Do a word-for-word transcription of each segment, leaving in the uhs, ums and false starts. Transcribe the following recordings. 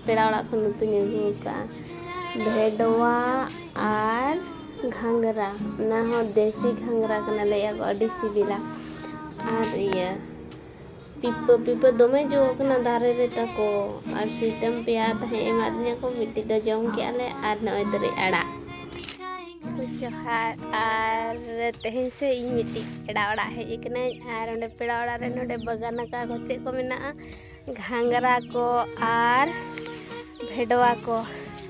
ᱯᱮᱲᱟ ᱚᱲᱟᱜ ᱠᱷᱚᱱ ᱩᱛᱩᱧ ᱟᱹᱜᱩ ᱟᱠᱟᱫᱼᱟ, ᱵᱷᱮᱰᱣᱟ ᱟᱨ ᱜᱷᱟᱸᱜᱽᱨᱟ᱾ ᱚᱱᱟ ᱦᱚᱸ ᱫᱮᱥᱤ ᱜᱷᱟᱸᱜᱽᱨᱟ ᱠᱟᱱᱟ, ᱞᱟᱹᱭᱮᱫᱼᱟ ᱠᱚ ᱟᱹᱰᱤ ᱥᱤᱵᱤᱞᱟ᱾ ᱟᱨ ᱤᱭᱟᱹ ᱯᱤᱯᱟᱹ, ᱯᱤᱯᱟᱹ ᱫᱚᱢᱮ ᱡᱚ ᱠᱟᱱᱟ ᱫᱟᱨᱮ ᱨᱮ ᱛᱟᱠᱚ᱾ ᱟᱨ ᱥᱩᱭᱛᱟᱹᱢ ᱯᱮᱭᱟ ᱛᱟᱦᱮᱸ ᱮᱢᱟᱫᱤᱧᱟ ᱠᱚ, ᱢᱤᱫᱴᱤᱡ ᱫᱚ ᱡᱚᱢ ᱠᱮᱜᱼᱟ ᱞᱮ᱾ ᱟᱨ ᱱᱚᱜᱼᱚᱭ ᱛᱟᱹᱨᱤᱡ ᱟᱲᱟᱜ᱾ ᱡᱚᱦᱟᱨ᱾ ᱟᱨ ᱛᱮᱦᱮᱧ ᱥᱮ ᱤᱧ ᱢᱤᱫᱴᱤᱡ ᱯᱮᱲᱟ ᱚᱲᱟᱜ ᱦᱮᱡ ᱟᱠᱟᱱᱟᱹᱧ᱾ ᱟᱨ ᱚᱸᱰᱮ ᱯᱮᱲᱟ ᱚᱲᱟᱜ ᱨᱮ ᱱᱚᱰᱮ ᱵᱟᱜᱟᱱ ᱟᱠᱟᱫ ᱠᱚ, ᱪᱮᱫ ᱠᱚ ᱢᱮᱱᱟᱜᱼᱟ, ᱜᱷᱟᱸᱜᱽᱨᱟ ᱠᱚ ᱟᱨ ᱵᱷᱮᱰᱣᱟ ᱠᱚ᱾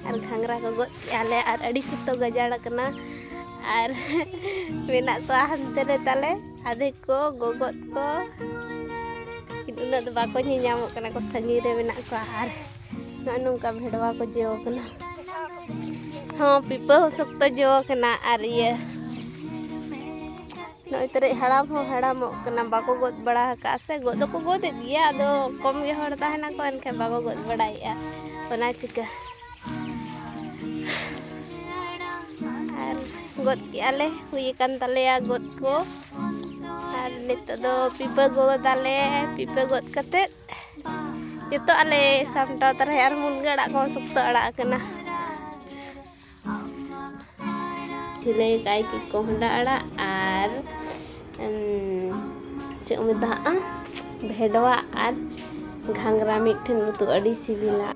ᱟᱨ ᱜᱷᱟᱸᱜᱽᱨᱟ ᱠᱚ ᱜᱚᱫ ᱠᱮᱜᱼᱟ ᱞᱮ᱾ ᱟᱨ ᱟᱹᱰᱤ ᱥᱚᱠᱛᱚ ᱜᱟᱡᱟᱲ ᱟᱠᱟᱱᱟ᱾ ᱟᱨ ᱢᱮᱱᱟᱜ ᱠᱚᱣᱟ ᱦᱟᱱᱛᱮ ᱨᱮ ᱛᱟᱞᱮ ᱟᱫᱷᱮ ᱠᱚ ᱜᱚᱜᱚᱫ ᱠᱚ᱾ ᱩᱱᱟᱹᱜ ᱫᱚ ᱵᱟᱠᱚ ᱧᱮᱧᱟᱢᱚᱜ ᱠᱟᱱᱟ ᱠᱚ, ᱥᱟᱺᱜᱤᱧ ᱨᱮ ᱢᱮᱱᱟᱜ ᱠᱚᱣᱟ᱾ ᱟᱨ ᱱᱚᱜᱼᱚ ᱱᱚᱝᱠᱟ ᱵᱷᱮᱰᱣᱟ ᱠᱚ ᱡᱚ ᱠᱟᱱᱟ᱾ ᱦᱚᱸ, ᱯᱤᱯᱟᱹ ᱦᱚᱸ ᱥᱚᱠᱛᱚ ᱡᱚ ᱠᱟᱱᱟ᱾ ᱟᱨ ᱤᱭᱟᱹ ᱱᱚᱜᱼᱚᱭ ᱛᱟᱹᱨᱤᱡ ᱦᱟᱲᱟᱢ ᱦᱚᱸ ᱦᱟᱲᱟᱢᱚᱜ ᱠᱟᱱᱟ, ᱵᱟᱠᱚ ᱜᱚᱫ ᱵᱟᱲᱟ ᱟᱠᱟᱫᱼᱟ ᱥᱮ᱾ ᱜᱚᱫ ᱫᱚᱠᱚ ᱜᱚᱫᱮᱫ ᱜᱮᱭᱟ, ᱟᱫᱚ ᱠᱚᱢ ᱜᱮ ᱦᱚᱲ ᱛᱟᱦᱮᱱᱟᱠᱚ, ᱮᱱᱠᱷᱟᱱ ᱵᱟᱠᱚ ᱜᱚᱫ ᱵᱟᱲᱟᱭᱮᱫᱼᱟ, ᱚᱱᱟ ᱪᱤᱠᱟᱹ᱾ ᱟᱨ ᱜᱚᱫ ᱠᱮᱜᱼᱟ ᱞᱮ, ᱦᱩᱭ ᱟᱠᱟᱱ ᱛᱟᱞᱮᱭᱟ ᱜᱚᱫ ᱠᱚ᱾ ᱟᱨ ᱱᱤᱛᱚᱜ ᱫᱚ ᱯᱤᱯᱟᱹ ᱜᱚᱫᱟᱞᱮ, ᱯᱤᱯᱟᱹ ᱜᱚᱫ ᱠᱟᱛᱮᱫ ᱡᱚᱛᱚᱣᱟᱜ ᱞᱮ ᱥᱟᱢᱴᱟᱣ ᱛᱟᱨᱟᱭᱟ᱾ ᱟᱨ ᱢᱩᱱᱜᱟᱹ ᱟᱲᱟᱜ ᱠᱚ ᱥᱚᱠᱛᱚ ᱟᱲᱟᱜ ᱟᱠᱟᱱᱟ᱾ ᱥᱤᱞᱟᱹᱭ ᱠᱟᱭ ᱠᱤ ᱠᱚᱸᱦᱰᱟ ᱟᱲᱟᱜ ᱟᱨ, ᱩᱢ, ᱪᱮᱫ ᱠᱚ ᱢᱮᱛᱟᱜᱼᱟ, ᱵᱷᱮᱰᱣᱟ ᱟᱨ ᱜᱷᱟᱸᱜᱽᱨᱟ ᱢᱤᱫ ᱴᱷᱮᱱ ᱩᱛᱩ, ᱟᱹᱰᱤ ᱥᱤᱵᱤᱞᱟ᱾